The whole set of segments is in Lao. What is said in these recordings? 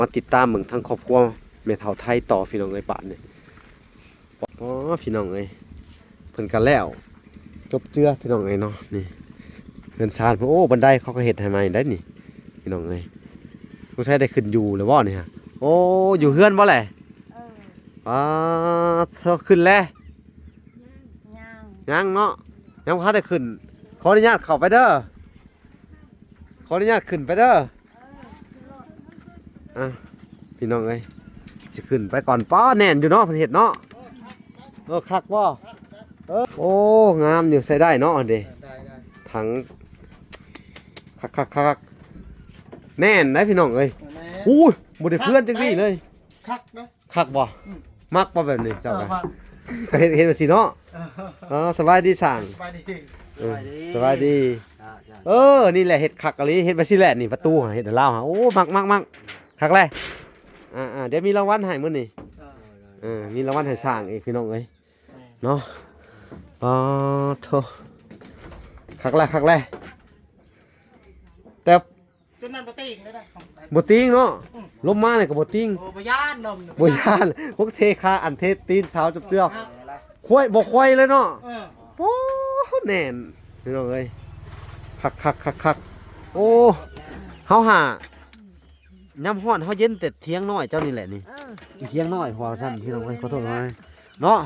ມາຕິດຕາມເບິ່ງທາງຄອບຄົວແມ່ເຖົ້າໄທຕໍ່ ພີ່ນ້ອງເອີຍ ບາດນີ້. ອໍ ພີ່ນ້ອງເອີຍ ເພິ່ນກະແລ້ວ ຈົບເຈືອ ພີ່ນ້ອງເອີຍເນາະ. ນີ້ເຮືອນຊານເພິ່ນ ໂອ້ ບັນໄດເຂົາກະເຮັດໃຫ້ໃໝ່ໄດ໋ນີ້ ພີ່ນ້ອງເອີຍ. ສົງໄສໄດ້ຂຶ້ນຢູ່ແລ້ວບໍ່ນີ້ຮະ? ໂອ້ ຢູ່ເຮືອນບໍ່ແຫຼະ? ເອີ ປາດໂທ້ ຂຶ້ນແລ້ວ? ຍັງ ຍັງເນາະ ຍັງບໍ່ທັນໄດ້ຂຶ້ນ. ຂໍອະນຸຍາດເຂົ້າໄປເດີ ຂໍອະນຸຍາດຂຶ້ນໄປເດີ. ອ່ະ ພີ່ນ້ອງເອີຍ ຊິຂຶ້ນໄປກ່ອນ. ປ້າ ແໜ້ນຢູ່ເນາະ ເພິ່ນເຮັດເນາະ. ເອີ ຄັກບໍ່? ເອີ ໂອ້ ງາມຢູ່ ໃຊ້ໄດ້ເນາະ. ອັນເດ ໄດ້ ໄດ້ ຖັງ ຄັກໆໆໆ ແໜ້ນໄດ໋ ພີ່ນ້ອງເອີຍ. ແໜ້ນ ໂອ້ຍ ບໍ່ໄດ້ເພື່ອນຈັກດີ້ເລີຍ. ຄັກເນາະ. ຄັກບໍ່? ອືມ ມັກບໍ່ແບບນີ້ເຈົ້າ? ເອີ ມັກ ກະເຮັດ ເຮັດແບບຊີ້ເນາະ. ເອີ ເອີ ສະບາຍດີຊ່າງ. ສະບາຍດີ ເອີ ສະບາຍດີ ສະບາຍດີ. ເອີ ນີ້ແຫຼະເຮັດຄັກອີ່ຫຼີ ເຮັດແບບຊີ້ແຫຼະນີ້ ປະຕູຫາ ເຮັດໃຫ້ລາວຫາ. ໂອ້ ມັກ ມັກ ມັກ ຄັກແຫຼະ. ອ່າໆ ດຽວມີລາງວັນໃຫ້ມື້ນີ້. ເອີ ເອີ ມີລາງວັນໃຫ້ຊ່າງອີກ ພີ່ນ້ອງເອີຍ ແມ່ນ ເນາະ. ປາດໂທ້ ຄັກແຫຼະ ຄັກແຫຼະ ແຕ່ ຈົນນັ້ນບໍ່ຕີງເລີຍນະ. ບໍ່ຕີງເນາະ. ອືມ ລົມມານີ້ກະບໍ່ຕີງ. ໂອ້ ບໍ່ຢ້ານລົມນະ ບໍ່ຢ້ານ. ພວກເທຄາ ອັນເທຕີນສາວເຈືອກ ຄວາຍບໍ່ຄວາຍເລີຍເນາະ. ເອີ ໂອ້ ແໜ້ນ ພີ່ນ້ອງເອີຍ ຄັກໆໆໆ. ໂອ້ ເຮົາຫາ ຍາມຮ້ອນເຮົາເຢັນແຕ່ຖຽງນ້ອຍເຈົ້ານີ້ແຫຼະນີ້. ເອີ ຖຽງນ້ອຍ ເວົ້າຊັ້ນ ພີ່ນ້ອງເອີຍ ຂໍໂທດເນາະ. ເນາະ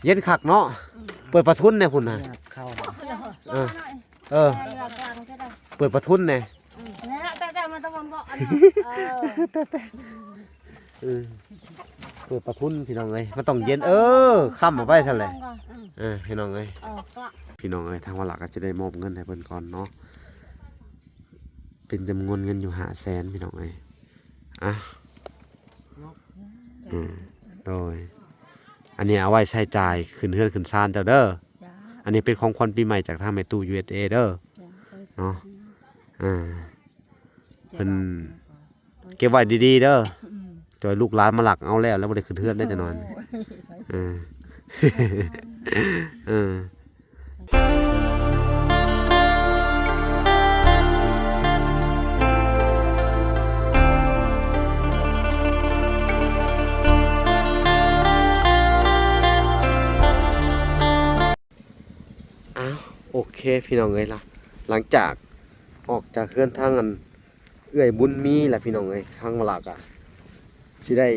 ເຢັນຄັກເນາະ. ອືມ ເປີດປະທຸນແດ່ພຸ້ນນະ. ເອີ ເອີ ເປີດປະທຸນແດ່. ອືມ ແຕ່ ແຕ່ມັນຕ້ອງເບາະອັນນັ້ນ. ເອີ ເອີ ເປີດປະທຸນ ພີ່ນ້ອງເອີຍ ມັນຕ້ອງເຢັນ. ເອີ ຄ້ຳເອົາໄປຊັ້ນແຫຼະ. ອືມ ເອີ ພີ່ນ້ອງເອີຍ ເອີ ພີ່ນ້ອງເອີຍ ທາງວາລະກະຈະໄດ້ມອບເງິນໃຫ້ເພິ່ນກ່ອນເນາະ ເປັນຈຳນວນເງິນຢູ່ຫ້າແສນ ພີ່ນ້ອງເອີຍ. ອ່ະ ອືມ ໂດຍ ອັນນີ້ເອົາໄວ້ໃຊ້ຈ່າຍຂຶ້ນເຮືອນຂຶ້ນຊານເຈົ້າເດີ. ອັນນີ້ເປັນຂອງຂວັນປີໃໝ່ຈາກທາງແມ່ຕູ້ ຢູເອັສເອ ເດີເນາະ. ອ່າ ເພິ່ນເກັບໄວ້ດີໆເດີ ອືມ ຈະໃຫ້ລູກຫຼານມາລັກເອົາແລ້ວ ແລ້ວບໍ່ໄດ້ຂຶ້ນເຮືອນໄດ້ຈັກໜ້ອຍ. ໂອ້ຍ ເອີ ເອີ ອ້າວ ໂອເຄ ພີ່ນ້ອງເອີຍ ລະ ຫຼັງຈາກອອກຈາກເຮືອນທາງອັນ ເອື້ອຍບຸນມີລະ ພີ່ນ້ອງເອີຍ ທາງວາລະກະຊິໄດ້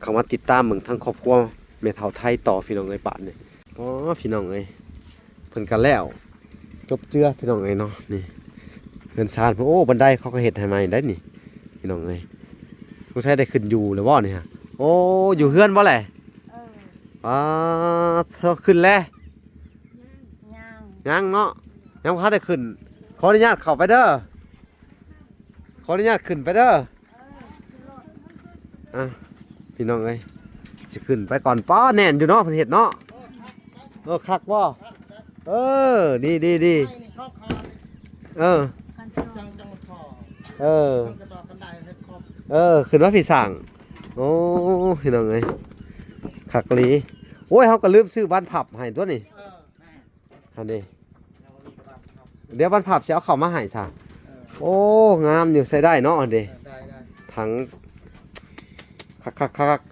ເຂົ້າມາຕິດຕາມເບິ່ງທາງຄອບຄົວແມ່ເຖົ້າໄທຕໍ່ ພີ່ນ້ອງເອີຍ ບາດນີ້. ອໍ ພີ່ນ້ອງເອີຍ ເພິ່ນກະແລ້ວ ຈົບເຈືອ ພີ່ນ້ອງເອີຍເນາະ. ນີ້ເຮືອນຊານເພິ່ນ ໂອ້ ບັນໄດເຂົາກະເຮັດໃຫ້ໃໝ່ໄດ໋ນີ້ ພີ່ນ້ອງເອີຍ. ສົງໄສໄດ້ຂຶ້ນຢູ່ແລ້ວບໍ່ນີ້ຮະ? ໂອ້ ຢູ່ເຮືອນບໍ່ແຫຼະ? ເອີ ປາດໂທ້ ຂຶ້ນແລ້ວ? ຍັງ ຍັງເນາະ ຍັງບໍ່ທັນໄດ້ຂຶ້ນ. ຂໍອະນຸຍາດເຂົ້າໄປເດີ ຂໍອະນຸຍາດຂຶ້ນໄປເດີ. ອ່ະ ພີ່ນ້ອງເອີຍ ຊິຂຶ້ນໄປກ່ອນ. ປ້າ ແໜ້ນຢູ່ເນາະ ເພິ່ນເຮັດເນາະ. ເອີ ຄັກບໍ່? ເອີ ດີໆໆ ເອີ ເອີ ເອີ ຂຶ້ນມາພີ້ຊ່າງ. ໂອ້ ພີ່ນ້ອງເອີຍ ຄັກອີ່ຫຼີ. ໂອ້ຍ ເຮົາກະລືມຊື້ບານພັບໃຫ້ຕົວະນີ້. ຫັ້ນເດ ດຽວບັນພັບຊິເອົາເຂົ້າມາໃຫ້ຊະ. ເອີ ໂອ້ ງາມຢູ່ ໃຊ້ໄດ້ເນາະ. ຫັ້ນເດ ເອີ ໄດ້ໆ ຖັງ ຄັກໆໆ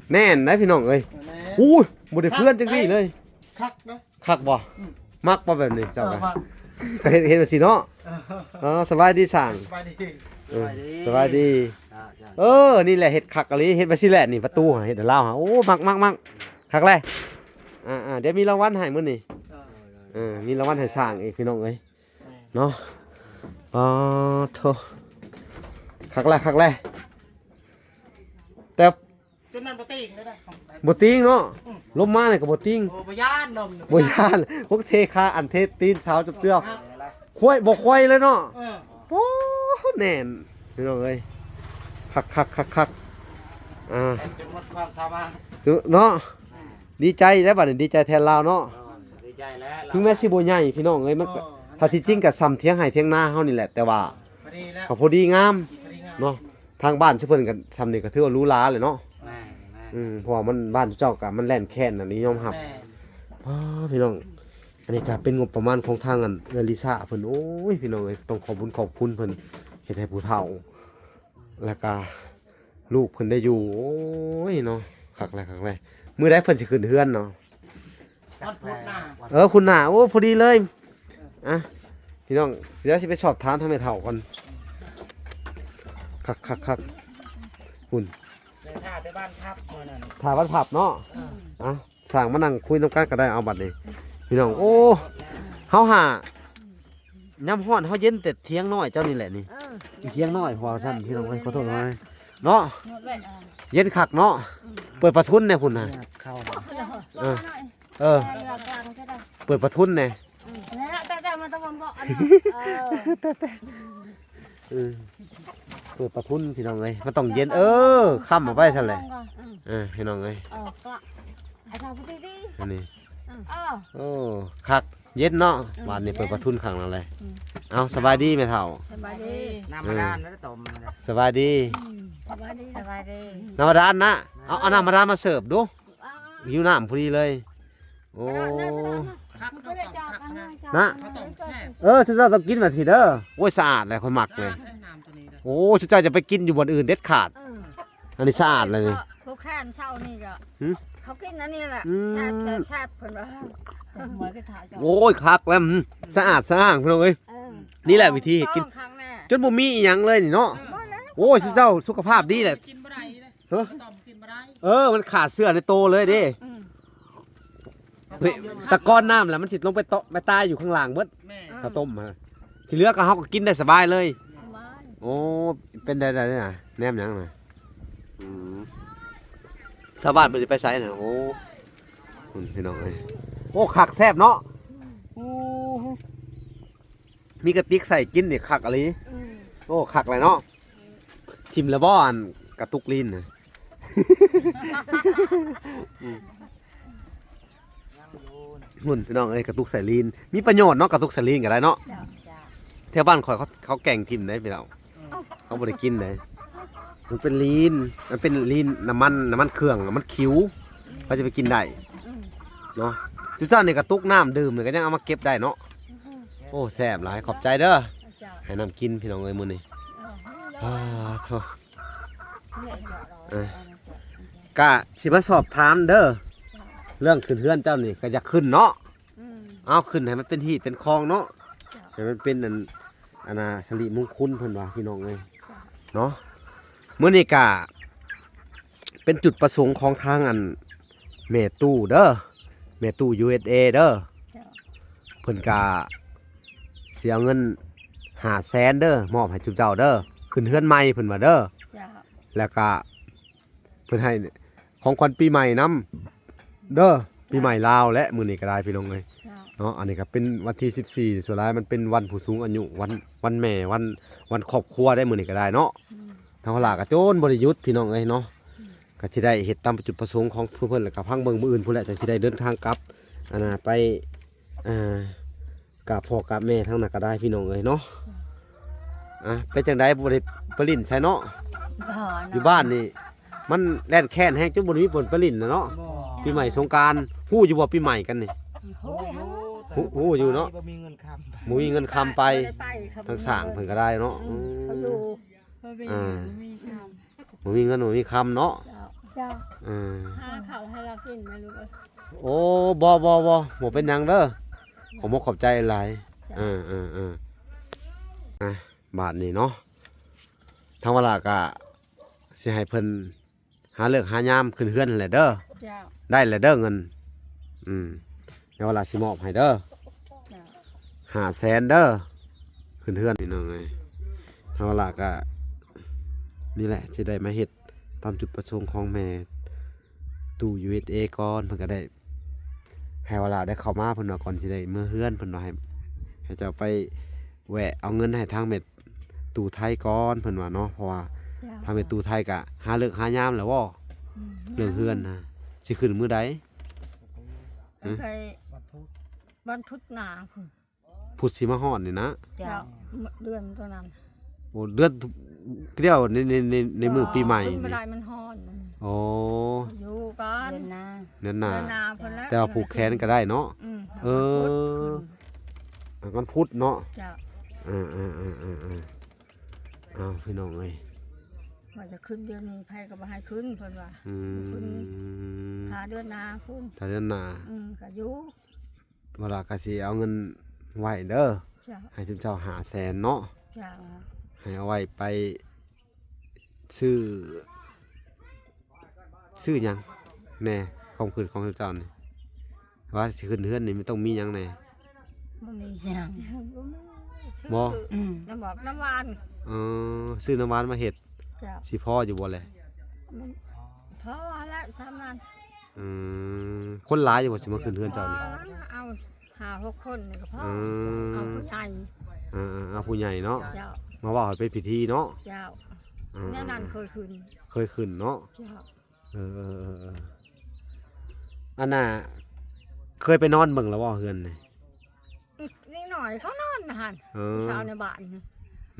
ໆ ແໜ້ນໄດ໋ ພີ່ນ້ອງເອີຍ. ແໜ້ນ ໂອ້ຍ ບໍ່ໄດ້ເພື່ອນຈັກດີ້ເລີຍ. ຄັກເນາະ ຄັກບໍ່? ອືມ ມັກບໍ່ແບບນີ້ເຈົ້າ? ເອີ ມັກ ກະເຮັດ ເຮັດແບບຊີ້ເນາະ. ເອີ ເອີ ສະບາຍດີຊ່າງ. ສະບາຍດີ ເອີ ສະບາຍດີ. ເອີ ນີ້ແຫຼະເຮັດຄັກອີ່ຫຼີ ເຮັດແບບຊີ້ແຫຼະນີ້ ປະຕູຫາ ເຮັດໃຫ້ລາວຫາ. ໂອ້ ມັກໆໆ ຄັກແຫຼະ. ອ່າໆ ດຽວມີລາງວັນໃຫ້ມື້ນີ້. ເອີ ເອີ ມີລາງວັນໃຫ້ຊ່າງອີກ ພີ່ນ້ອງເອີຍ ແມ່ນ ເນາະ. ປາດໂທ້ ຄັກແຫຼະ ຄັກແຫຼະ ແຕ່ ຈົນນັ້ນບໍ່ຕີງເລີຍນະ. ບໍ່ຕີງເນາະ. ອືມ ລົມມານີ້ກະບໍ່ຕີງ. ໂອ້ ບໍ່ຢ້ານລົມນະ ບໍ່ຢ້ານ. ພວກເທຄາ ອັນເທຕີນສາວເຈືອກ ຄວາຍບໍ່ຄວາຍເລີຍເນາະ. ເອີ ໂອ້ ແໜ້ນ ພີ່ນ້ອງເອີຍ ຄັກໆໆໆ. ອ່າ ຈົນໝົດຄວາມສາມາດເນາະ. ດີໃຈແລ້ວບາດນີ້ ດີໃຈແທນລາວເນາະ. ເອີ ດີໃຈແລ້ວ ເຖິງແມ່ນຊິບໍ່ໃຫຍ່ ພີ່ນ້ອງເອີຍ ມັນກະ ເອີ ຖ້າທີ່ຈິງກະສ່ຳຖຽງໄຮ່ຖຽງນາເຮົານີ້ແຫຼະ ແຕ່ວ່າ ພໍດີແລ້ວ ກະພໍດີງາມ ພໍດີງາມ ເນາະ. ທາງບ້ານຊຸເພິ່ນກະສ່ຳນີ້ກະຖືວ່າຫຼູຫຼາແຫຼະເນາະ. ແມ່ນໆ ອືມ ເພາະວ່າມັນ ບ້ານເຈົ້າກະມັນແລ່ນແຄ້ນ ອັນນີ້ຍອມຮັບ. ແມ່ນ ປ້າ ພີ່ນ້ອງ ອັນນີ້ກະເປັນງົບປະມານຂອງທາງອັນເອື້ອຍລິຊາເພິ່ນ. ໂອ້ຍ ພີ່ນ້ອງເອີຍ ຕ້ອງຂອບບຸນຂອບຄຸນເພິ່ນ ເຮັດໃຫ້ຜູ້ເຖົ້າ ແລ້ວກະລູກເພິ່ນໄດ້ຢູ່. ໂອ້ຍເນາະ ຄັກແລ້ວ ຄັກແລ້ວ. ມື້ໃດເພິ່ນຊິຂຶ້ນເຮືອນເນາະ? ວັນພຸດໜ້າ ເອີ ພຸດໜ້າ. ໂອ້ ພໍດີເລີຍ. ອ່ະ ພີ່ນ້ອງ ດຽວຊິໄປສອບຖາມທາງແມ່ເຖົ້າກ່ອນ. ຄັກໆໆ ພຸ້ນ ແຕ່ຖ້າແຕ່ບ້ານພັບມື້ນັ້ນ ຖ້າບ້ານພັບເນາະ. ເອີ ອ່ະ ສ້າງມານັ່ງຄຸຍນຳກັນກໍໄດ້. ເອົາ ບັດນີ້ ພີ່ນ້ອງ ໂອ້ ເຮົາຫາ ຍາມຮ້ອນເຮົາເຢັນແຕ່ຖຽງນ້ອຍເຈົ້ານີ້ແຫຼະນີ້. ເອີ ຖຽງນ້ອຍ ເພາະວ່າຊັ້ນ ພີ່ນ້ອງເອີຍ ຂໍໂທດເນາະ. ເນາະ ເຢັນຄັກເນາະ. ເອີ ເປີດປະທຸນແດ່ພຸ້ນນະ. ເອີ ເອີ ເອີ ເປີດປະທຸນແດ່. ອືມ ນັ້ນແຫຼະ ແຕ່ ແຕ່ມັນຕ້ອງເບາະອັນນັ້ນ ເອີ ເອີ ເປີດປະທຸນ ພີ່ນ້ອງເອີຍ ມັນຕ້ອງເຢັນ. ເອີ ຄ້ຳເອົາໄວ້ຊັ້ນແຫຼະ. ອືມ ເອີ ພີ່ນ້ອງເອີຍ ເອີ ກະ ອາຈານຜູ້ດີໆ ອັນນີ້. ອືມ ເອີ ໂອ້ ຄັກ ເຢັນເນາະ. ອືມ ບາດນີ້ເປີດປະທຸນຄັ້ງນັ້ນແຫຼະ. ອືມ ເອົາ ສະບາຍດີແມ່ເຖົ້າ. ສະບາຍດີ. ນ້ຳມາດານ ເອີ ແລ້ວຕົ້ມ. ສະບາຍດີ. ອືມ ສະບາຍດີ ສະບາຍດີ. ນ້ຳມາດານນະ. ເອົາ ເອົານ້ຳມາດານມາເສີບດູ. ຫິວນ້ຳພໍດີເລີຍ. ໂອ້ ນະ ເອີ ຊຸມເຈົ້າຕ້ອງກິນແບບນີ້ເດີ. ໂອ້ຍ ສະອາດແຫຼະ ຂ້ອຍມັກເລີຍ. ໂອ້ ຊຸມເຈົ້າຈະໄປກິນຢູ່ບ່ອນອື່ນເດັດຂາດ. ເອີ ອັນນີ້ສະອາດແລ້ວນີ້. ຜູ້ແຄນເຊົ້ານີ້ກໍ ຫື ເຂົາກິນອັນນີ້ແຫຼະ. ອືມ ແຊບໆ ເພິ່ນວ່າ. ໂອ້ຍ ຄັກແລ້ວ ສະອາດສະອ້າງ ພີ່ນ້ອງເອີຍ. ເອີ ນີ້ແຫຼະວິທີເຮັດກິນ ຕ້ອງຄັກແນ່ ຈົນບໍ່ມີອີ່ຫຍັງເລີຍນີ້ເນາະ. ເອີ ບໍ່ແລ້ວ ໂອ້ຍ ຊຸມເຈົ້າສຸຂະພາບດີແຫຼະ. ກິນບໍ່ໄດ້ເດ້. ຮະ ເອີ ມັນຂາດເຊື້ອໃນໂຕເລີຍເດ້. ອືມ ເຮີ້ຍ ຕະກອນນ້ຳລະ ມັນຊິລົງໄປເຕາະໄປຕາຍຢູ່ຂ້າງລ່າງເບິດ. ແມ່ນ ເຂົ້າຕົ້ມຫັ້ນ ທີ່ເຫຼືອກໍເຮົາກໍກິນໄດ້ສະບາຍເລີຍ. ສະບາຍ. ໂອ້ ເປັນໄດ້ ໄດ້ນະ ແນມຫຍັງນະ? ອືມ ຊາວບ້ານເພິ່ນຊິໄປໃສນະ? ໂອ້ ພຸ້ນ ພີ່ນ້ອງເອີຍ ໂອ້ ຄັກແຊບເນາະ. ອືມ ໂອ້ ມີກະຕິກໃສ່ກິນນີ້ຄັກອີ່ຫຼີ. ອືມ ໂອ້ ຄັກຫຼາຍເນາະ. ຖິ້ມແລ້ວບໍ່ ອັນກະຕຸກລີນນະ? ອືມ ພຸ້ນ ພີ່ນ້ອງເອີຍ ກະຕຸກໃສ່ລີນ ມີປະໂຫຍດເນາະ. ກະຕຸກໃສ່ລີນກໍໄດ້ເນາະ. ເຈົ້າ ເຈົ້າ ແຖວບ້ານຂ້ອຍເຂົາ ເຂົາແກງຖິ້ມເດ້ພີ່ນ້ອງ. ເຂົາບໍ່ໄດ້ກິນເດ້ ມັນເປັນລີນ ມັນເປັນລີນນ້ຳມັນ ນ້ຳມັນເຄື່ອງ ນ້ຳມັນຂິວ ໃຜຈະໄປກິນໄດ້ ອືມ ເນາະ. ຈຸເຈົ້ານີ້ກະຕຸກນ້ຳດື່ມນີ້ກະຍັງເອົາມາເກັບໄດ້ເນາະ. ອືມ ໂອ້ ແຊບຫຼາຍ ຂອບໃຈເດີ. ເຈົ້າ ໃຫ້ນ້ຳກິນພີ່ນ້ອງເອີຍມື້ນີ້. ເອີ ເອີ ກະຊິມາສອບຖາມເດີ ເລື່ອງຂຶ້ນເຮືອນເຈົ້ານີ້ກະຢາກຂຶ້ນເນາະ. ອືມ ເອົາ ຂຶ້ນໃຫ້ມັນເປັນຮີດເປັນຄອງເນາະ. ເຈົ້າ ໃຫ້ມັນເປັນອັນ ອັນນ່າ ສິລິມຸງຄຸນເພິ່ນວ່າ ພີ່ນ້ອງເອີຍ ເຈົ້າ ເນາະ. ມື້ນີ້ກະເປັນຈຸດປະສົງຂອງທາງອັນແມ່ຕູ້ເດີ ແມ່ຕູ້ ຢູເອັສເອ ເດີ. ເຈົ້າ ເພິ່ນກະຊິເອົາເງິນຫ້າແສນເດີ ມອບໃຫ້ຈຸເຈົ້າເດີ ຂຶ້ນເຮືອນໃໝ່ເພິ່ນວ່າເດີ. ເຈົ້າ ແລ້ວກະ ເພິ່ນໃຫ້ຂອງຂວັນປີໃໝ່ນຳເດີ ປີໃໝ່ລາວແຫຼະ ມື້ນີ້ກໍໄດ້ພີ່ນ້ອງເອີຍ ເຈົ້າ ເນາະ. ອັນນີ້ກໍເປັນວັນທີສິບສີ່ ສ່ວນຫຼາຍມັນເປັນວັນຜູ້ສູງອາຍຸ ວັນ ວັນແມ່ ວັນ ວັນຄອບຄົວໄດ໋ ມື້ນີ້ກໍໄດ້ເນາະ. ອືມ ທາງພະລາກໍຈົນບໍ່ໄດ້ຢຸດພີ່ນ້ອງເອີຍເນາະ. ອືມ ກໍຊິໄດ້ເຮັດຕາມຈຸດປະສົງຂອງເພິ່ນ ແລ້ວກໍພັງເບິ່ງມື້ອື່ນພຸ້ນແຫຼະ ຈັ່ງຊິໄດ້ເດີນທາງກັບ ອັນນ່າ ໄປ ອ່າ ກາບພໍ່ກາບແມ່ທາງນັ້ນກໍໄດ້ພີ່ນ້ອງເອີຍເນາະ. ອ່າ ເປັນຈັ່ງໃດ ບໍ່ໄດ້ໄປຫຼິ້ນໃສເນາະ? ບໍ່ເນາະ ຢູ່ບ້ານນີ້ມັນແລ່ນແຄ້ນແຮງ ຈົນບໍ່ໄດ້ມີບ່ອນໄປຫຼິ້ນນະເນາະ. ບໍ່ ປີໃໝ່ສົງການ ຮູ້ຢູ່ບໍ່ປີໃໝ່ກັນນີ້? ຮູ້ ຮູ້ ຮູ້ຢູ່ເນາະ. ບໍ່ມີເງິນຄຳ ບໍ່ມີເງິນຄຳໄປ ບໍ່ໄດ້ໄປ ທາງສ້າງເພິ່ນກໍໄດ້ເນາະ. ອືມ ອືມ ເຂົາຢູ່ ບໍ່ມີ ອ່າ ບໍ່ມີເງິນບໍ່ມີຄຳເນາະ. ເຈົ້າ ເຈົ້າ ອ່າ ຫາເຂົ້າໃຫ້ລາວກິນແມ່ລູກເອີຍ. ໂອ້ ບໍ່ ບໍ່ ບໍ່ ບໍ່ເປັນຫຍັງເດີ ຂອບອົກຂອບໃຈຫຼາຍ. ເຈົ້າ ເອີ ເອີ ເອີ ອ່ະ ບາດນີ້ເນາະ ທາງວາລາກະຊິໃຫ້ເພິ່ນຫາເລີກຫາຍາມຂຶ້ນເຮືອນຫັ້ນແຫຼະເດີ. ເຈົ້າ ໄດ້ແຫຼະເດີເງິນ ອືມ ແຕ່ວ່າລາຊິມອບໃຫ້ເດີ. ເຈົ້າ ຫ້າແສນເດີ ຂຶ້ນເຮືອນ ພີ່ນ້ອງເອີຍ. ທາງວາລາກະນີ້ແຫຼະ ຊິໄດ້ມາເຮັດຕາມຈຸດປະສົງຂອງແມ່ຕູ້ ຢູເອັສເອ ກ່ອນ ເພິ່ນກໍໄດ້ໃຫ້ວາລາໄດ້ເຂົ້າມາ ເພິ່ນວ່າ ກ່ອນຊິໄດ້ເມືອເຮືອນ ເພິ່ນວ່າໃຫ້ ໃຫ້ເຈົ້າໄປແວະເອົາເງິນໃຫ້ທາງແມ່ຕູ້ໄທກ່ອນ ເພິ່ນວ່າເນາະ. ເພາະວ່າ ເຈົ້າ ທາງແມ່ຕູ້ໄທກໍຫາເລີກຫາຍາມແລ້ວບໍ່? ອືມ ເລື່ອງເຮືອນນະ ຊິຂຶ້ນມື້ໃດ? ຫຶ? ໄປວັນພຸດ ວັນພຸດໜ້າພຸ້ນ ພຸດຊິມາຮອດນີ້ນະ. ເຈົ້າ ເດືອນຕົວນັ້ນ ໂອ້ ເດືອນດຽວໃນ ໃນ ໃນ ໃນມື້ປີໃໝ່ນີ້. ບໍ່ໄດ້ ມັນຮ້ອນ. ໂອ້ ຢູ່ກ່ອນ ເດືອນໜ້າ ເດືອນໜ້າ ເດືອນໜ້າພຸ້ນແຫຼະ. ແຕ່ວ່າຜູກແຂນກໍໄດ້ເນາະ. ອືມ ເອີ ວັນພຸດເນາະ. ເຈົ້າ ເອີໆໆໆ ອ້າວ ພີ່ນ້ອງເອີຍ ວ່າຈະຂຶ້ນດຽວນີ້ ໃຜກໍບໍ່ໃຫ້ຂຶ້ນ ເພິ່ນວ່າ ອືມ ຂຶ້ນຖ້າເດືອນໜ້າພຸ້ນ ຖ້າເດືອນໜ້າ ອືມ ກໍຢູ່ ບໍ່ລະກໍຊິເອົາເງິນໄວ້ເດີ ເຈົ້າ ໃຫ້ຊຸມເຈົ້າຫ້າແສນເນາະ ເຈົ້າ ໃຫ້ເອົາໄວ້ໄປຊື້ ຊື້ຫຍັງແດ່ ຄວາມຄິດຂອງເຈົ້ານີ້ ວ່າຊິຂຶ້ນເຮືອນນີ້ມັນຕ້ອງມີຫຍັງແດ່? ບໍ່ມີຫຍັງ ບໍ່ ອືມ ນ້ຳໝອກນ້ຳຫວານ ເອີ ຊື້ນ້ຳຫວານມາເຮັດ ເຈົ້າ ຊິພໍຢູ່ບໍ່ແລະ? ມັນພໍແລ້ວສ່ຳນັ້ນ ອືມ ຄົນຫຼາຍຢູ່ບໍ່ ຊິມາຂຶ້ນເຮືອນເຈົ້ານີ້? ພໍແລ້ວ ເອົາຫ້າຫົກຄົນນີ້ກໍພໍ ອືມ ເອົາຜູ້ໃຫຍ່ ເອີໆ ເອົາຜູ້ໃຫຍ່ເນາະ ເຈົ້າ ມາເວົ້າໃຫ້ເປັນພິທີເນາະ ເຈົ້າ ອືມ ແນວນັ້ນເຄີຍຂຶ້ນ ເຄີຍຂຶ້ນເນາະ ເຈົ້າ ເອີໆ ອັນນ່າ ເຄີຍໄປນອນເບິ່ງແລ້ວບໍ່ເຮືອນນີ້? ເດັກນ້ອຍເຂົານອນຫັ້ນ ເອີ ເຊົ້າໃນບ້ານ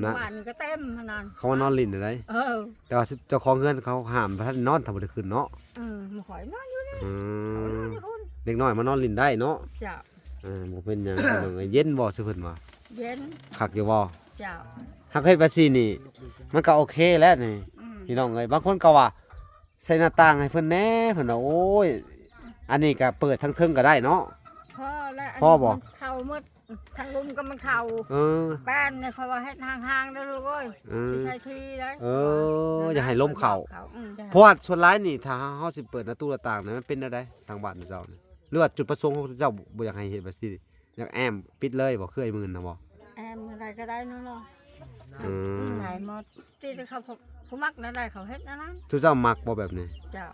ນະ ບ້ານນີ້ກໍເຕັມຫັ້ນນັ້ນ ເຂົາມານອນຫຼິ້ນໄດ໋ ເອີ ແຕ່ວ່າເຈົ້າຂອງເຮືອນເຂົາຫ້າມບໍ່ທັນນອນ ຖ້າບໍ່ໄດ້ຂຶ້ນເນາະ ເອີ ບໍ່ຄ່ອຍນອນຢູ່ນີ້ ອືມ ເຂົານອນຢູ່ພຸ້ນ ເດັກນ້ອຍມານອນຫຼິ້ນໄດ້ເນາະ ເຈົ້າ ເອີ ບໍ່ເປັນຫຍັງ ເຢັນບໍ່ ຊື່ເພິ່ນວ່າ ເຢັນ ຄັກຢູ່ບໍ່? ເຈົ້າ ຫາກເຮັດແບບຊີ້ນີ້ ມັນກໍໂອເຄແລ້ວນີ້ ອືມ ພີ່ນ້ອງເອີຍ ບາງຄົນກໍວ່າ ໃສ່ໜ້າຕ່າງໃຫ້ເພິ່ນແດ່ ເພິ່ນວ່າ ໂອ້ຍ ອັນນີ້ກະເປີດທາງເທິງກະໄດ້ເນາະ ພໍແລ້ວ ພໍບໍ່? ອັນນີ້ມັນເຂົ້າໝົດ ທາງລຸ່ມກໍມັນເຂົ້າ ເອີ ແປ້ນນີ້ຂ້ອຍວ່າເຮັດຫ່າງໆເດີລູກເອີຍ ເອີ ຊິໃສ່ທີ່ເດ້ ເອີ ຢ່າໃຫ້ລົມເຂົ້າ ອືມ ເພາະວ່າສ່ວນຫຼາຍນີ້ ຖ້າເຮົາ ເຮົາຊິເປີດໜ້າຕ່າງໜ້າຕ່າງນີ້ ມັນເປັນແນວໃດ ທາງບ້ານເຈົ້ານີ້ ຫຼືວ່າຈຸດປະສົງຂອງເຈົ້າບໍ່ຢາກໃຫ້ເຮັດແບບຊີ້? ຢາກແອ້ມປິດເລີຍບໍ່? ເຄື່ອຍໝື່ນນະບໍ່? ແອ້ມແນວໃດກໍໄດ້ເນາະ ອືມ ໄດ້ໝົດ ທີ່ເຂົາ ຜູ້ມັກແນວໃດເຂົາເຮັດແນວນັ້ນ ທຸກເຈົ້າມັກບໍ່ແບບນີ້? ເຈົ້າ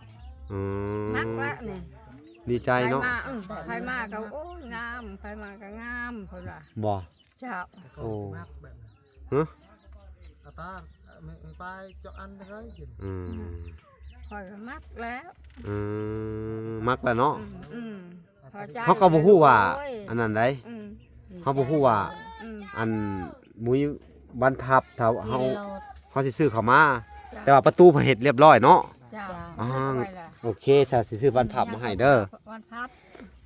ອືມ ມັກແລ້ວນີ້ ດີໃຈເນາະ ໃຜມາ ເອີ ໃຜມາກໍ ໂອ້ຍ ງາມ ໃຜມາກໍງາມ ເພິ່ນວ່າ ບໍ່? ເຈົ້າ ໂອ້ ຮະ ກະຕາ ມີ ມີປາຍເຈາະອັນເລີຍ ອືມ ຂ້ອຍກໍມັກແລ້ວ ອືມ ມັກແລ້ວເນາະ ອືມ ອືມ ພໍໃຈ ເຮົາກໍບໍ່ຮູ້ວ່າ ໂອ້ຍ ອັນນັ້ນໃດ ອືມ ເຮົາບໍ່ຮູ້ວ່າ ອືມ ອັນ ໝຸ້ຍ ບານພັບ ຖ້າເຮົາ ເຮົາຊິຊື້ເຂົ້າມາ ເຈົ້າ ແຕ່ວ່າປະຕູເພິ່ນເຮັດລຽບຮ້ອຍເນາະ ເຈົ້າ ອ່າ ໂອເຄ ຖ້າຊິຊື້ບານພັບມາໃຫ້ເດີ ບານພັບ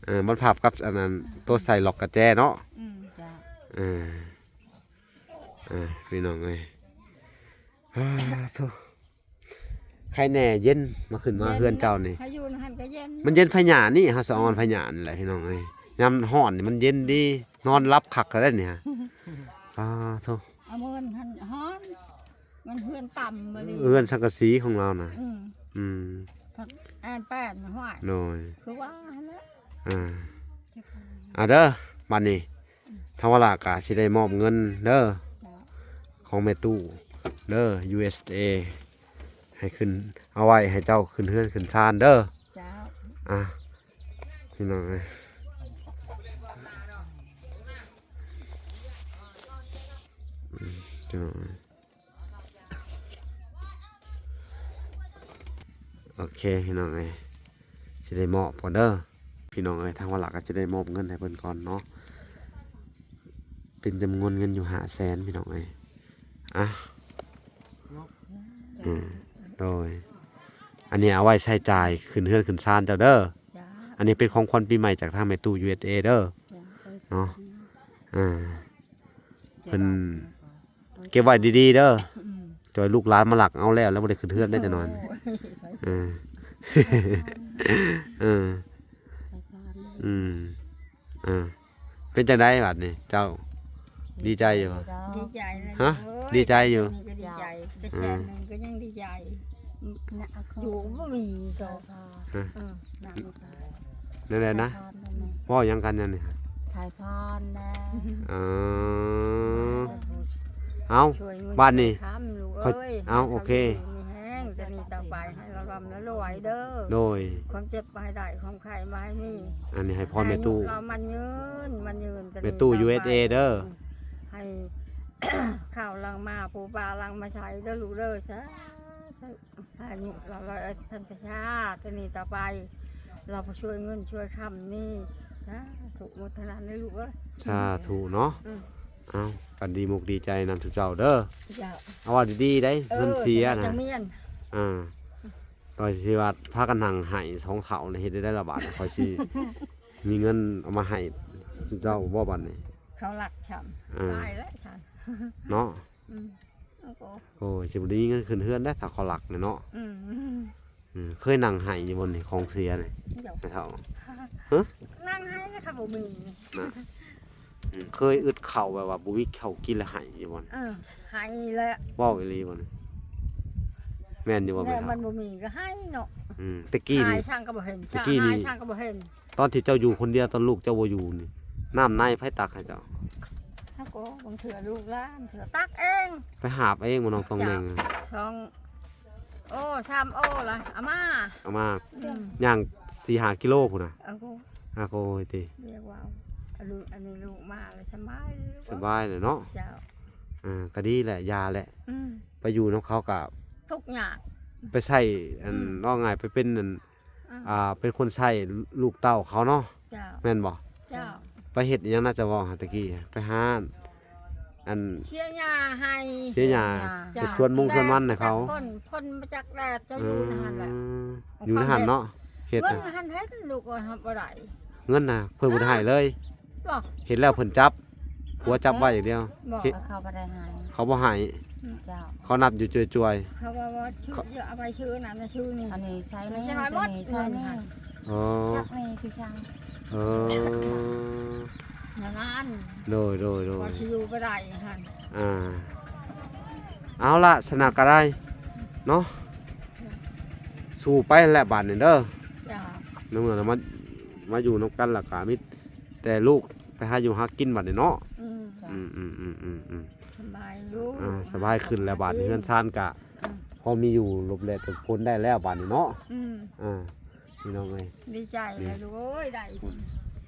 ເອີ ບານພັບກັບອັນນັ້ນ ໂຕໃສ່ລັອກກະແຈເນາະ ອືມ ເຈົ້າ ເອີ ອ່າ ພີ່ນ້ອງເອີຍ ອາ ໂທ ໄຄແນ່ເຢັນ ມາຂຶ້ນມາເຮືອນເຈົ້ານີ້ ໃຜຢູ່ຫັ້ນກໍເຢັນ ມັນເຢັນພະຍານີ້ ເຮົາສະອອນພະຍານີ້ແຫຼະ ພີ່ນ້ອງເອີຍ ຍາມຮ້ອນນີ້ມັນເຢັນດີ ນອນຫຼັບຄັກແລ້ວນີ້ ອາ ໂທ ເອົາເມີນຫັ້ນຮ້ອນ ມັນເຮືອນຕ່ຳມາລີ ເຮືອນສັງກະສີຂອງລາວນະ ອືມ ອືມ ພັກແອນແປນຫ້ວຍ ໂດຍ ຄືວ່າຫັ້ນແຫຼະ ອ່າ ອ່າເດີ ບາດນີ້ ທາງວາລະກະຊິໄດ້ມອບເງິນເດີ ເຈົ້າ ຂອງແມ່ຕູ້ເດີ ຢູເອັສເອ ໃຫ້ຂຶ້ນ ເອົາໄວ້ໃຫ້ເຈົ້າຂຶ້ນເຮືອນຂຶ້ນຊານເດີ ເຈົ້າ ອ່າ ພີ່ນ້ອງເອີຍ ອືມ ພີ່ນ້ອງເອີຍ ໂອເຄ ພີ່ນ້ອງເອີຍ ຊິໄດ້ມອບກ່ອນເດີ ພີ່ນ້ອງເອີຍ ທາງວາລະກໍຈະໄດ້ມອບເງິນໃຫ້ເພິ່ນກ່ອນເນາະ ເປັນຈຳນວນເງິນຢູ່ຫ້າແສນ ພີ່ນ້ອງເອີຍ ອ່ະ ອືມ ໂດຍ ອັນນີ້ເອົາໄວ້ໃຊ້ຈ່າຍຂຶ້ນເຮືອນຂຶ້ນຊານເຈົ້າເດີ ອັນນີ້ເປັນຂອງຂວັນປີໃໝ່ຈາກທາງແມ່ຕູ້ ຢູເອັສເອ ເດີ ເນາະ ອ່າ ເພິ່ນເກັບໄວ້ດີໆເດີ ອືມ ຈອຍລູກຫຼານມາລັກເອົາແລ້ວ ແລ້ວບໍ່ໄດ້ຂຶ້ນເຮືອນໄດ້ຈັກໜ້ອຍ ໂອ້ຍ ເອີ ເອີ ອືມ ອ່າ ເປັນຈັ່ງໃດບາດນີ້ເຈົ້າ ດີໃຈຢູ່ບໍ່? ດີໃຈແລ້ວ ຮະ ໂອ້ຍ ດີໃຈຢູ່ ດຽວນີ້ກໍດີໃຈ ແຕ່ແສນໜຶ່ງກໍຍັງດີໃຈ ຢູ່ບໍ່ມີໂຕ ຮະ ເອີ ແນວໃດນະ ເວົ້າຫຍັງກັນແນວນີ້ ຖ່າຍພອນນະ ເອີ ເອົາ ບາດນີ້ ເອົາ ໂອເຄ ມີແຮງ ຈະມີຕໍ່ໄປໃຫ້ລຳລວຍເດີ ໂດຍ ຄວາມເຈັບ ໃຫ້ໄດ້ ຄວາມໄຂ້ມາໃຫ້ມີ ອັນນີ້ໃຫ້ພອນແມ່ຕູ້ ໃຫ້ອາຍຸລາວໝັ້ນຍືນ ໝັ້ນຍືນ ແມ່ຕູ້ ຢູເອັສເອ ເດີ ໃຫ້ ເຂົ້າຫຼັງມາ ປູປາຫຼັງມາໃຊ້ເດີລູກເດີ ສາທຸ ອາຍຸລາວຮ້ອຍພັນປະຊາ ແຕ່ນີ້ຕໍ່ໄປ ລາວຜູ້ຊ່ວຍເງິນຊ່ວຍຄຳນີ້ ສາທຸ ໂມທະນາເດີລູກເອີຍ ສາທຸເນາະ ອືມ ເອົາ ກັນດີມຸກດີໃຈນຳທຸເຈົ້າເດີ ເຈົ້າ ເອົາເວົ້າດີໆໄດ໋ ເອີ ເງິນເສຍນະ ຈັກແມ່ນ ອ່າ ຕອນທີ່ວ່າພາກັນນັ່ງໄຫ້ສອງເຖົ້ານີ້ ເຮັດໄດ້ລະບາດ ຂ້ອຍຊິມີເງິນເອົາມາໃຫ້ເຈົ້າບໍ່ບາດນີ້ ເຂົາລັກຊ້ຳ ອ່າ ຕາຍແລ້ວຊັ້ນ ເນາະ ອືມ ໂອ້ ໂອ້ຍ ຊິບໍ່ໄດ້ມີເງິນຂຶ້ນເຮືອນໄດ້ ຖ້າເຂົາລັກແຫຼະເນາະ. ອືມ ອືມ ເຄີຍນັ່ງໄຫ້ຢູ່ບໍ່ນີ້ ຂອງເສຍນີ້ ເຈົ້າ ແມ່ເຖົ້າ? ຮະ? ນັ່ງໄຫ້ແລ້ວ ຖ້າບໍ່ມີ ນະ. ອືມ ເຄີຍອຶດເຂົ້າ ແບບວ່າບໍ່ມີເຂົ້າກິນແລ້ວໄຫ້ຢູ່ບໍ່? ເອີ ໄຫ້ແລ້ວ. ເວົ້າອີ່ຫຼີບໍ່ນີ້? ແມ່ນຢູ່ບໍ່ແມ່ເຖົ້າ? ມັນບໍ່ມີກໍໄຫ້ເນາະ. ອືມ ແຕ່ກີ້ນີ້ ໄຫ້ຊ່າງກໍບໍ່ເຫັນ ແຕ່ກີ້ນີ້ ຊ່າງກໍບໍ່ເຫັນ. ຕອນທີ່ເຈົ້າຢູ່ຄົນດຽວ ຕອນລູກເຈົ້າບໍ່ຢູ່ນີ້ ນ້ຳໃນໃຜຕັກໃຫ້ເຈົ້າ? ເຮົາກໍບາງເທື່ອລູກຫຼານ ເທື່ອຕັກເອງ ໄປຫາບເອງບໍ່ ນ້ອງຕ້ອງແໜ່ງ? ສອງໂອ ສາມໂອລະ ເອົາມາ ເອົາມາ ອືມ ຍ່າງສີ່ຫ້າກິໂລພຸ້ນນະ. ອາໂກ ອາໂກຕິ ຮຽກວ່າ ອັນນີ້ລູກມາລະສະບາຍ ສະບາຍແຫຼະເນາະ. ເຈົ້າ ອ່າ ກໍດີແຫຼະ ຢ່າແຫຼະ. ອືມ ໄປຢູ່ນຳເຂົາກໍທຸກຍາກ ໄປໃຊ້ອັນ ອືມ ເວົ້າງ່າຍ ໄປເປັນອັນ ອືມ ອ່າ ເປັນຄົນໃຊ້ລູກເຕົ້າເຂົາເນາະ. ເຈົ້າ ແມ່ນບໍ່? ເຈົ້າ ໄປເຮັດອີ່ຫຍັງນະ ເຈົ້າເວົ້າຫາແຕ່ກີ້ ໄປຫາອັນ ເສຍຫຍ້າໃຫ້ ເສຍຫຍ້າ ເຮັດສວນມຸງສວນມັນໃຫ້ເຂົາ. ຄົນ ຄົນມາຈັກແດດ ເຈົ້າຢູ່ໃນຫັ້ນແຫຼະ. ອືມ ຢູ່ໃນຫັ້ນເນາະ ເຮັດ ເງິນຫັ້ນເຮັດລູກເອີຍ ຮັບບໍ່ໄດ້. ເງິນນະ ເພິ່ນບໍ່ໄດ້ໃຫ້ເລີຍ. ບໍ່ ເຮັດແລ້ວເພິ່ນຈັບ ຜົວຈັບໄວ້ຢ່າງດຽວ. ບໍ່ ເຮັດ ເຂົາບໍ່ໄດ້ໃຫ້ ເຂົາບໍ່ໃຫ້. ອືມ ເຈົ້າ ເຂົານັບຢູ່ຈ່ວຍໆ. ເຂົາວ່າ ວ່າຊື່ ເອົາໄປຊື່ນັ້ນນະ ຊື່ນີ້ ອັນນີ້ໃຊ້ນີ້ ໃຊ້ໝົດ ໃຊ້ນີ້ ອໍ ຈັກນີ້ຄືຊ່າງ. ເອີ ແນວນັ້ນ ໂດຍໆໆ ວ່າຊິຢູ່ບໍ່ໄດ້ຫັ້ນ. ອ່າ ເອົາລະ ຊະນະກໍໄດ້ເນາະ ສູ້ໄປແຫຼະບາດນີ້ເດີ. ເຈົ້າ ໃນເມື່ອລະມາ ມາຢູ່ນຳກັນລະກະມີແຕ່ລູກໄປຫາຢູ່ຫາກິນບາດນີ້ເນາະ. ອືມ ອືມ ສະບາຍຢູ່ ອ່າ ສະບາຍຂຶ້ນແລ້ວບາດນີ້ ເຮືອນຊານກະ ອືມ ພໍມີຢູ່ຫຼົບແຫຼບພົ້ນໄດ້ແລ້ວບາດນີ້ເນາະ. ອືມ ອ່າ ພີ່ນ້ອງເອີຍ ດີໃຈແລ້ວລູກເອີຍ ໄດ້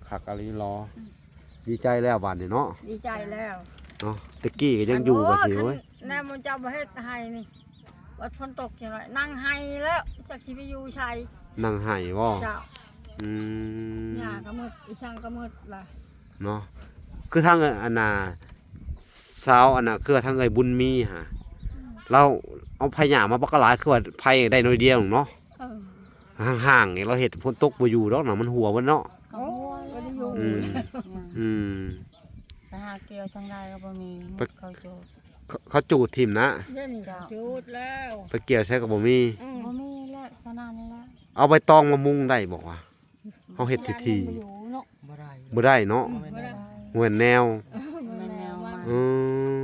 ຄັກອີ່ຫຼີຫຼໍ. ອືມ ດີໃຈແລ້ວບາດນີ້ເນາະ ດີໃຈແລ້ວເນາະ. ແຕ່ກີ້ກໍຍັງຢູ່ວ່າຊິ ໂອ້ຍ ແນວໝູ່ເຈົ້າບໍ່ເຮັດໃຫ້ນີ້ ວ່າຝົນຕົກຈັ່ງໃດ ນັ່ງໄຫ້ແລ້ວ ຈັກຊິໄປຢູ່ໃສ. ນັ່ງໄຫ້ບໍ່? ເຈົ້າ ອືມ ຫຍ້າກໍໝົດ ອີ່ຫຍັງກໍໝົດລະເນາະ. ຄືທາງ ອັນນ່າ ຊາວ ອັນນ່າ ຄືວ່າທາງເອື້ອຍບຸນມີຫາ ອືມ ລາວເອົາໄຜ່ຫຍ້າມາບັກຫຼາຍ ຄືວ່າໄຜ່ໄດ້ໜ້ອຍດຽວເນາະ. ເອີ ຫ່າງໆ ນີ້ລາວເຮັດ ຝົນຕົກບໍ່ຢູ່ດອກນະ ມັນຮົ່ວເບິດເນາະ. ກໍຮົ່ວແລ້ວ ອືມ ອືມ ໄປຫາກ່ຽວທາງໃດກໍບໍ່ມີ ໄປ ໝົດເຂົາຈູດ ເຂົາ ເຂົາຈູດຖິ້ມນະ. ດຽວນີ້ ເຈົ້າ ຈູດແລ້ວ ໄປກ່ຽວໃສກໍບໍ່ມີ. ອືມ ບໍ່ມີແລ້ວ ເທົ່ານັ້ນແຫຼະ. ເອົາໃບຕອງມາມຸງໄດ້ບໍ່ວະ? ເຮົາເຮັດທີ່ ບໍ່ໄດ້ເນາະ. ບໍ່ໄດ້ເນາະ. ອືມ ບໍ່ໄດ້ ບໍ່ແມ່ນແນວ ບໍ່ແມ່ນແນວມັນ. ອື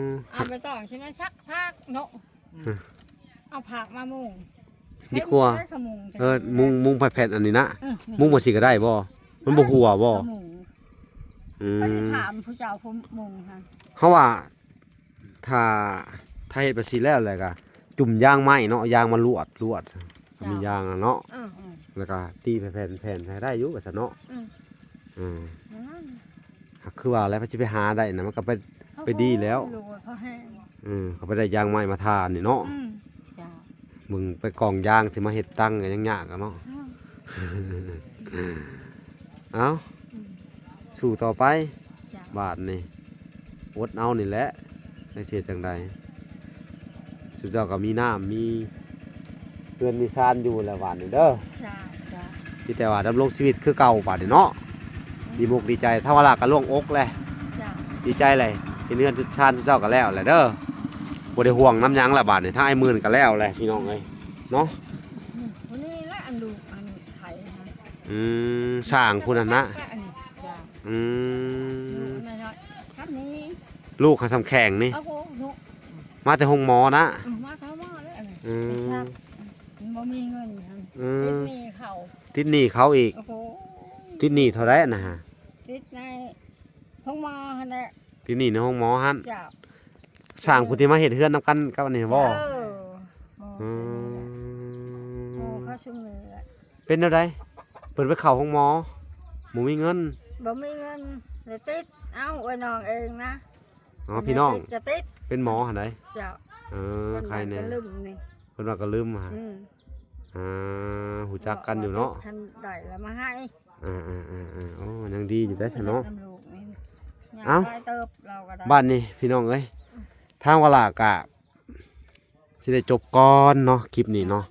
ມ ເອົາໃບຕອງຊິມາສັກພາກເນາະ. ອືມ ເອົາພາກມາມຸງດີກວ່າ. ເອີ ມຸງ ມຸງໄມ້ແຜ່ນອັນນີ້ນະ. ເອີ ມຸງບໍ່ຊິກໍໄດ້ບໍ່? ມັນບໍ່ຮົ່ວບໍ່? ອືມ ໄປຖາມຜູ້ເຈົ້າຜູ້ມຸງຫັ້ນ ເຮົາວ່າ ຖ້າ ຖ້າເຮັດແບບຊີ້ແລ້ວ ແລ້ວກໍຈຸ່ມຢາງໄມ້ເນາະ ຢາງມາລວດ ລວດ ເຈົ້າ ມີຢາງນະເນາະ. ອືມ ແລ້ວກໍຕີແຜ່ນ ແຜ່ນໃຫ້ໄດ້ຢູ່ວ່າຊັ້ນເນາະ. ອືມ ເອີ ນັ້ນ ຫາກຄືວ່າແລ້ວ ເພິ່ນຊິໄປຫາໄດ້ນະ ມັນກໍໄປ ໄປດີແລ້ວ. ເອີ ເຂົາໄປໄດ້ຢາງໄມ້ມາທານີ້ເນາະ. ອືມ ເຈົ້າ ເບິ່ງໄປກອງຢາງຊິມາເຮັດຕັງກໍຍັງຍາກເນາະ. ເອົ້າ ອືມ ສູ້ຕໍ່ໄປ. ເຈົ້າ ບາດນີ້ ອົດເອົານີ້ແຫຼະ ຈັກຊິເຮັດຈັ່ງໃດ. ຊຸມເຈົ້າກໍມີນ້ຳມີເຮືອນມີຊານຢູ່ແລ້ວບາດນີ້ເດີ. ເຈົ້າ ເຈົ້າ ມີແຕ່ວ່າດຳລົງຊີວິດຄືເກົ່າບາດນີ້ເນາະ. ອືມ ດີອົກດີໃຈ ທາງວາລາກໍໂລ່ງອົກແຫຼະ. ເຈົ້າ ດີໃຈແຫຼະ ເຫັນເຮືອນຊານຊຸມເຈົ້າກໍແລ້ວແຫຼະເດີ. ບໍ່ໄດ້ຫ່ວງນຳຫຍັງລະບາດນີ້ ທາງອ້າຍໝື່ນກໍແລ້ວແຫຼະ ພີ່ນ້ອງເອີຍເນາະ. ອືມ ນີ້ແຫຼະ ອັນລູກ ອັນໄທຫັ້ນ. ອືມ ຊ່າງຜູ້ນັ້ນນະ. ອັນນີ້ ເຈົ້າ ອືມ ລູກນ້ອຍໆ ຄັນນີ້ ລູກເຂົາສ່ຳແຂ້ງນີ້. ໂອ້ໂຫ ມາແຕ່ໂຮງໝໍນະ. ອືມ ມາແຕ່ໂຮງໝໍເລີຍ. ອືມ ໄປສັກ ມັນບໍ່ມີເງິນຫັ້ນ. ອືມ ຕິດໜີ້ເຂົາ ຕິດໜີ້ເຂົາອີກ. ໂອ້ໂຫ ຕິດໜີ້ເທົ່າໃດນະ? ຕິດໃນໂຮງໝໍຫັ້ນແຫຼະ. ຕິດໜີ້ໃນໂຮງໝໍຫັ້ນ. ເຈົ້າ ຊ່າງຜູ້ທີ່ມາເຮັດເຮືອນນຳກັນກັບອັນນີ້ບໍ? ເຈົ້າ ອືມ ໂອ້ ເຂົາຊຸມນີ້ແຫຼະ. ເປັນແນວໃດ? ເພິ່ນໄປເຂົ້າໂຮງໝໍ ບໍ່ມີເງິນ. ບໍ່ມີເງິນ ແລ້ວຕິດ ເອົ້າ ເອື້ອຍນ້ອງເອງນະ. ອໍ ພີ່ນ້ອງ ຕິດກໍຕິດ ເປັນໝໍຫັ້ນໃດ. ເຈົ້າ ເອີ ເພິ່ນວ່າ ໃຄແນ່ ກະລຶ້ມນີ້ ເພິ່ນວ່າກະລຶ້ມຫາ. ອືມ ອ່າ ຮູ້ຈັກກັນຢູ່ເນາະ. ຄັນໄດ້ລະມາໃຫ້. ອ່າໆໆໆ ໂອ້ ຍັງດີຢູ່ໄດ໋ຊັ້ນເນາະ. ເຮັດນຳລູກນີ້ ເອົ້າ ຍາກຫຼາຍເຕີບ ລາວກໍໄດ້. ບາດນີ້ ພີ່ນ້ອງເອີຍ ທາງວາລາກະ ຊິໄດ້ຈົບກ່ອນເນາະ ຄລິບນີ້ເນາະ.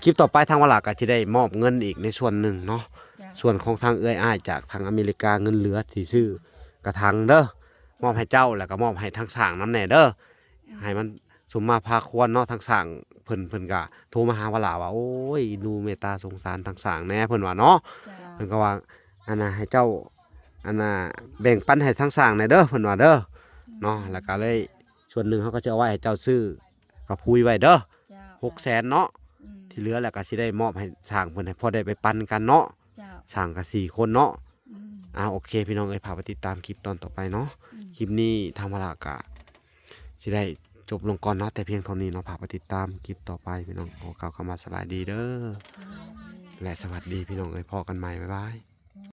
ຄລິບຕໍ່ໄປທາງວາລາກໍຊິໄດ້ມອບເງິນອີກໃນສ່ວນໜຶ່ງເນາະ. ເຈົ້າ ສ່ວນຂອງທາງເອື້ອຍອ້າຍຈາກທາງອາເມລິກາ ເງິນເຫຼືອທີ່ຊື້ກະຖາງເດີ ມອບໃຫ້ເຈົ້າ ແລ້ວກໍມອບໃຫ້ທາງຊ່າງນຳແດ່ເດີ. ອືມ ໃຫ້ມັນ ສົມມາພາຄວນເນາະ ທາງຊ່າງເພິ່ນ ເພິ່ນກະໂທມາຫາວາລາວ່າ ໂອ້ຍ ເອັນດູເມດຕາສົງສານທາງຊ່າງແດ່ ເພິ່ນວ່າເນາະ. ເຈົ້າ ເພິ່ນກໍວ່າ ອັນນ່າ ໃຫ້ເຈົ້າ ອັນນ່າ ແບ່ງປັນໃຫ້ທາງຊ່າງແດ່ເດີ ເພິ່ນວ່າເດີ ອືມ ເນາະ. ແລ້ວກໍເລີຍ ສ່ວນໜຶ່ງເຮົາກໍຈະເອົາໄວ້ໃຫ້ເຈົ້າຊື້ກະພຸຍໄວ້ເດີ ເຈົ້າ ຫົກແສນເນາະ. ອືມ ທີ່ເຫຼືອແລ້ວກໍຊິໄດ້ມອບໃຫ້ຊ່າງເພິ່ນ ໃຫ້ພໍໄດ້ໄປປັນກັນເນາະ. ເຈົ້າ ຊ່າງກໍສີ່ຄົນເນາະ. ອືມ ອ່າ ໂອເຄ ພີ່ນ້ອງເອີຍ ຝາກໄປຕິດຕາມຄລິບຕອນຕໍ່ໄປເນາະ. ອືມ ຄລິບນີ້ທາງວາລາກະຊິໄດ້ຈົບລົງກ່ອນເນາະ ແຕ່ພຽງເທົ່ານີ້ເນາະ. ຝາກໄປຕິດຕາມຄລິບຕໍ່ໄປ ພີ່ນ້ອງ. ຂໍກ່າວຄຳວ່າສະບາຍດີເດີ ສະບາຍດີ ແລະ ສະຫວັດດີ ພີ່ນ້ອງເອີຍ. ພໍ້ກັນໃໝ່ ບາຍບາຍ.